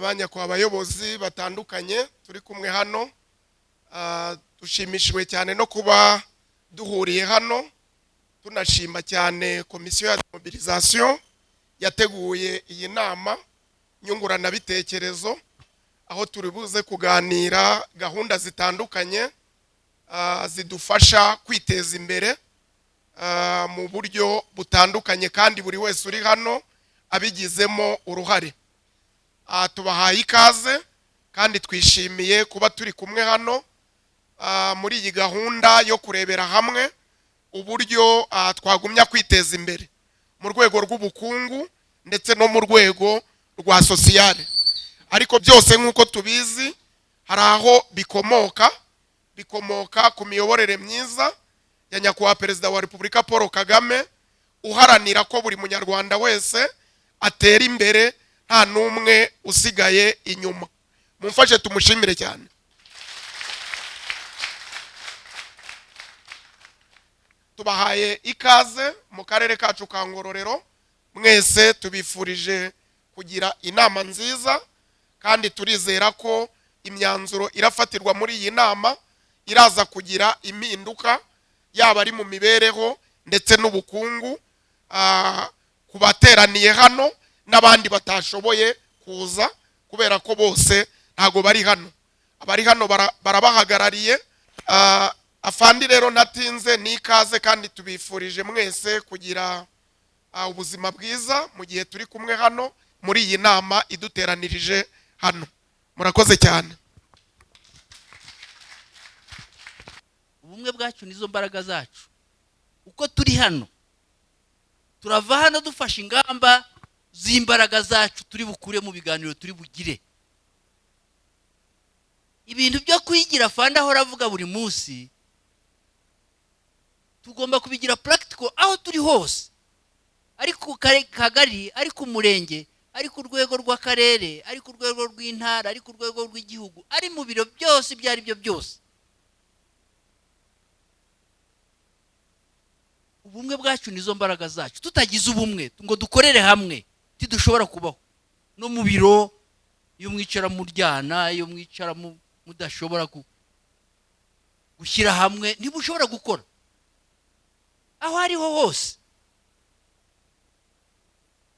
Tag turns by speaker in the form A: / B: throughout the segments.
A: Banyakubahwa abayobozi batandukanye turi kumwe hano, dushimishijwe cyane no kuba duhuriye hano. Tunashima cyane komisiyo ya mobilisation yateguye iyi nama nyunguranabitekerezo, aho turi buze kuganira gahunda zitandukanye zidufasha kwiteza imbere mu buryo butandukanye, kandi buri wese uri hano abigizemo uruhare. Tubahaye ikaze kandi twishimiye kuba turi kumwe hano muri iyi gahunda yo kurebera hamwe uburyo twagumya kwiteza imbere mu rwego rw'ubukungu ndetse no mu rwego rwa sosiyale. Ariko byose nk'uko tubizi hari aho bikomoka, bikomoka ku miyoborere myiza ya Nyakubahwa Perezida wa Repubulika Paul Kagame, uharanira ko buri munyarwanda wese atera imbere, nta n'umwe usigaye inyuma. Mumfashe tumushimire cyane. Tubahaye ikaze mu karere kacu ka Ngororero, mwese tubifurije kugira inama nziza, kandi turizera ko imyanzuro irafatirwa muri iyi nama iraza kugira impinduka, yaba ari mu mibereho ndetse n'ubukungu, ku bateraniye hano n'abandi batashoboye kuza, kubera ko bose ntago bari hano. Abari hano barabahagarariye. Afandi rero ntatinze, ni ikaze kandi tubifurije mwese kugira ubuzima bwiza mu gihe turi kumwe hano muri iyi nama iduteranirije hano. Murakoze cyane.
B: Ubumwe bwacu nizo mbaraga zacu. Uko turi hano turava hano dufashe ingamba z'imbaraga zacu turi bukure mu biganiro turi bugire. Ibintu byo kwigira afande ahora avuga buri munsi, tugomba kubigira practical aho turi hose, ari ku kagari, ari ku murenge, ari ku rwego rw'akarere, ari ku rwego rw'intara, ari ku rwego rw'igihugu, ari mu biro byose ibyo ari byo byose. Ubumwe bwacu nizo mbaraga zacu. Tutagize ubumwe ngo dukorere hamwe ntidushobora kubaho. No mu biro iyo mwicara muryana, iyo mwicara mudashobora gushyira hamwe, ntibushobora gukora aho ariho hose.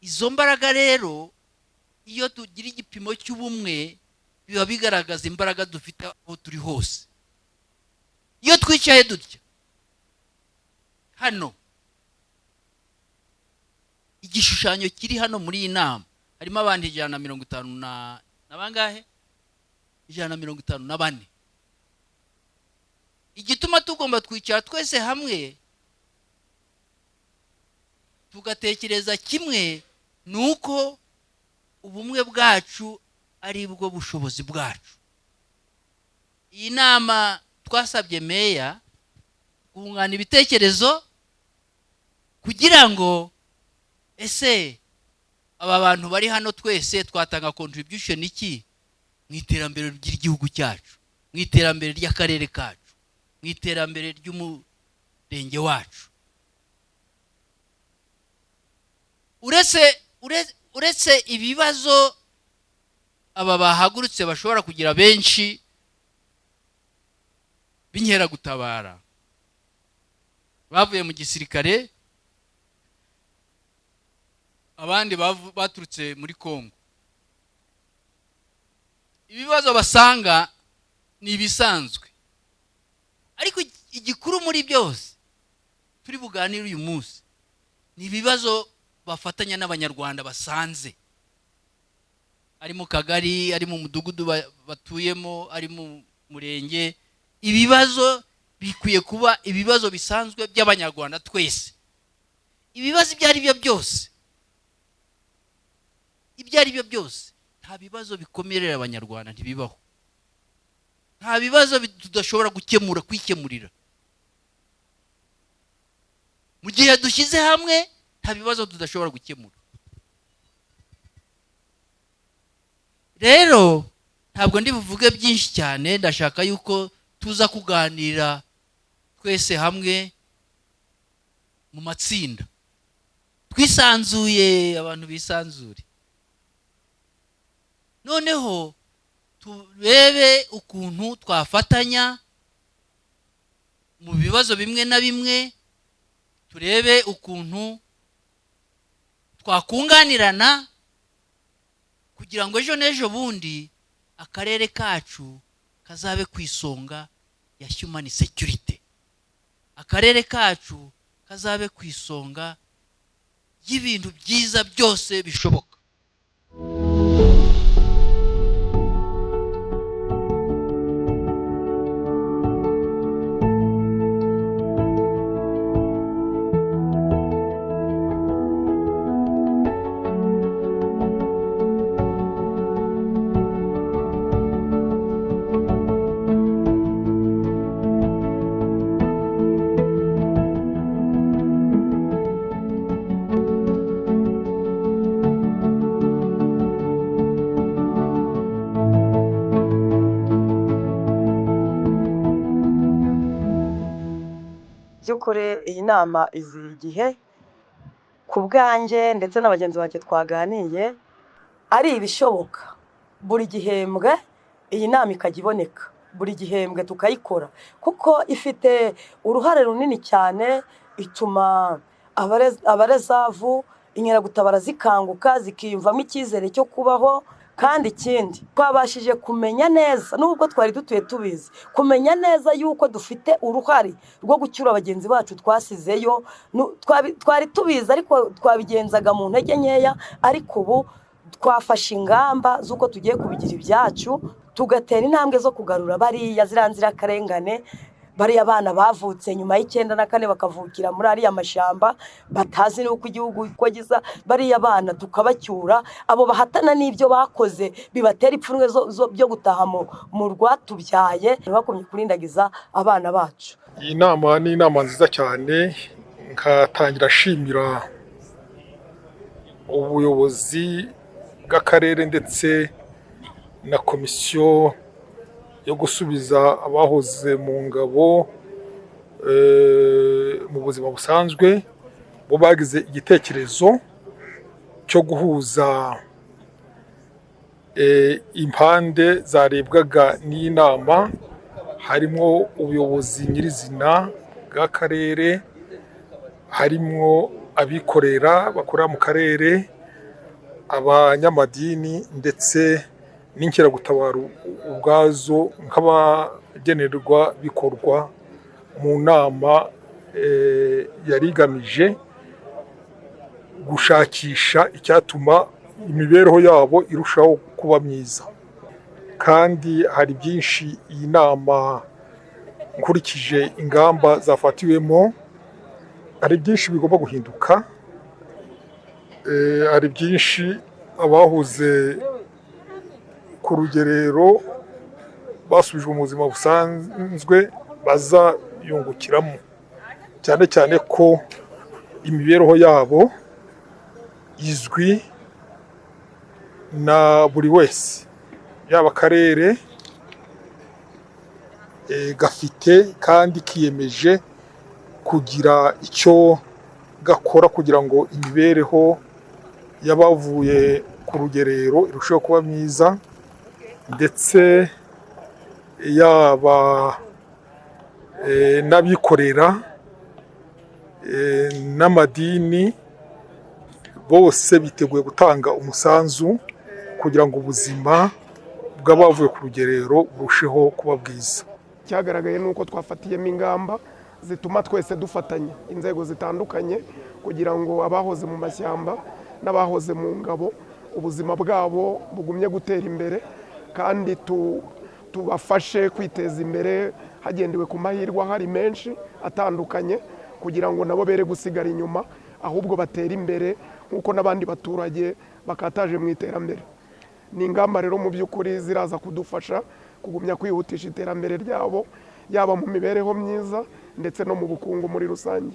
B: Izo mbaraga rero iyo tugira igipimo cy'ubumwe biba bigaragaza imbaraga dufite aho turi hose. Iyo twicaye dutya hano, igishushanyo kiri hano muri iyi nama harimo abantu 150 na bangahe? 154. Igituma tugomba twicara twese hamwe tugatekereza kimwe ni uko ubumwe bwacu ari bwo bushobozi bwacu. Iyi nama twasabye meya kungurana ibitekerezo kugira ngo ese aba bantu bari hano twese twatanga contribution iki mu iterambere ry'igihugu cyacu, mu iterambere ry'akarere kacu, mu iterambere ry'umurenge wacu. Uretse ibibazo aba bahagurutse bashobora kugira benshi b'inkeragutabara bavuye mu gisirikare, abandi baturutse muri Kongo, ibibazo basanga ni ibisanzwe. Ariko igikuru muri byose turi buganire uyu munsi ni ibibazo bafatanya n'abanyarwanda basanze, ari mu kagari, ari mu mudugudu batuyemo, ari mu murenge. Ibibazo bikwiye kuba ibibazo bisanzwe by'abanyarwanda twese. Ibibazo ibyo ari byo byose, ibyo ari byo byose, nta bibazo bikomerera abanyarwanda, ntibibaho. Nta bibazo tudashobora gukemura, kwikemurira. Mu gihe dushyize hamwe, nta bibazo tudashobora gukemura. Rero ntabwo ndi buvuge byinshi cyane, ndashaka yuko tuza kuganira twese hamwe mu matsinda twisanzuye, abantu bisanzure, noneho turebe ukuntu twafatanya mu bibazo bimwe na bimwe, turebe ukuntu twakunganirana kugira ngo ejo n'ejo bundi akarere kacu kazabe ku isonga ya human security, akarere kacu kazabe ku isonga y'ibintu byiza byose bishoboka.
C: By'ukuri iyi nama iziye igihe ku bwanjye ndetse na bagenzi banjye twaganiye, ari ibishoboka buri gihembwe iyi nama ikajya iboneka, buri gihembwe tukayikora, kuko ifite uruhare runini cyane. Ituma abarezavu inkeragutabara zikanguka, zikiyumvamo icyizere cyo kubaho. Kandi ikindi, twabashije kumenya neza, nubwo twari dutuye tubizi, kumenya neza yuko dufite uruhare rwo gucyura bagenzi bacu twasizeyo. Twari tubizi ariko twabigenzaga mu ntege nkeya, ariko ubu twafashe ingamba z'uko tugiye kubigira ibyacu, tugatera intambwe zo kugarura bariya ziriya nzirakarengane, bariya bana bavutse nyuma y'94 bakavukira muri ariya mashyamba, batazi n'uko igihugu uko gisa, bariya bana tukabacyura. Abo bahatana n'ibyo bakoze bibatera ipfunwe byo gutaha mu rwatubyaye, bakomye kurindagiza abana bacu.
D: Iyi nama ni inama nziza cyane, nkatangira ashimira ubuyobozi bw'akarere ndetse na komisiyo yo gusubiza abahoze mu ngabo mu buzima busanzwe. Bo bagize igitekerezo cyo guhuza impande zarebwaga n'iyi nama, harimo ubuyobozi nyirizina bw'akarere, harimo abikorera bakorera mu karere, abanyamadini ndetse n'inkeragutabara ubwazo nk'abagenerwa bikorwa mu nama yari igamije gushakisha icyatuma imibereho yabo irushaho kuba myiza. Kandi hari byinshi iyi nama, nkurikije ingamba zafatiwemo, hari byinshi bigomba guhinduka. Hari byinshi abahoze ku rugerero basubijwe mu buzima busanzwe bazayungukiramo, cyane cyane ko imibereho yabo izwi na buri wese, yaba akarere gafite kandi kiyemeje kugira icyo gakora kugira ngo imibereho y'abavuye ku rugerero irusheho kuba myiza, ndetse yaba n'abikorera n'amadini, bose biteguye gutanga umusanzu kugira ngo ubuzima bw'abavuye ku rugerero burusheho kuba bwiza.
A: Cyagaragaye nuko twafatiyemo ingamba zituma twese dufatanya, inzego zitandukanye, kugira ngo abahoze mu mashyamba n'abahoze mu ngabo ubuzima bwabo bugumye gutera imbere, kandi tubafashe kwiteza imbere hagendewe ku mahirwe ahari menshi atandukanye, kugira ngo nabo bere gusigara inyuma, ahubwo batere imbere nk'uko n'abandi baturage bakataje mu iterambere. Ni ingamba rero mu by'ukuri ziraza kudufasha kugumya kwihutisha iterambere ryabo, yaba mu mibereho myiza ndetse no mu bukungu muri rusange.